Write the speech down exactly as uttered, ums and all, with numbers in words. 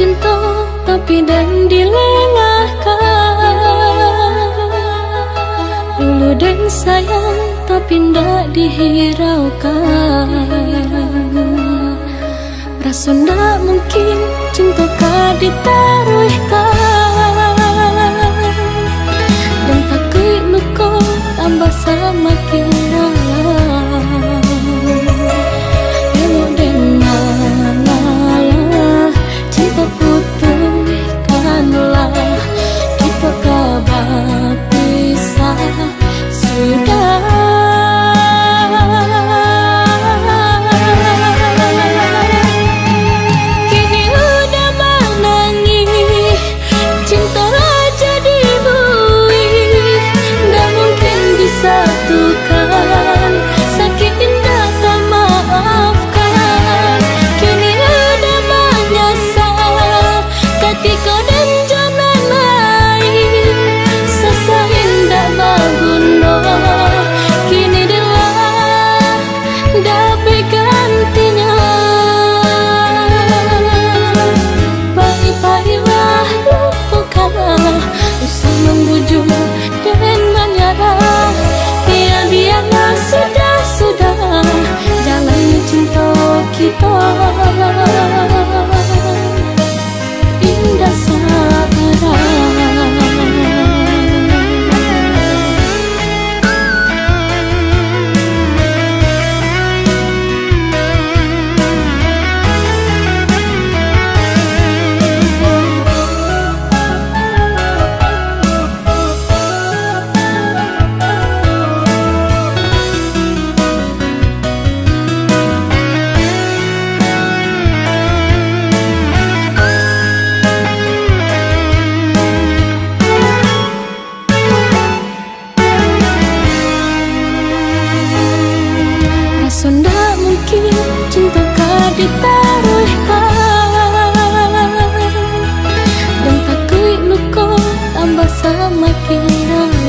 Cinto tapi den dilengahkan, dulu den sayang tapi ndak dihiraukan. Raso ndak mungkin cinto ka ditaruihkan, den takuik luko tambah samakin dalam. Elok den mangalah, cinto putuihkanlah, kito ka bapisah sudah. Kini udah manangih, cinto lah jadi buih, ndak mungkin disatukan, sakik indak tamaafkan. Kini udah manyasal, katiko den jo nan lain, sasa indak baguno. Kini den lah dapek gantinyo. Pailah, lupokanlah, usah mambujung den manyarah. Bia-bialah sudah-sudah, jalani cinto kito indak saarah. Raso ndak mungkin cinto ka ditaruihkan, den takuik luko tambah samakin dalam.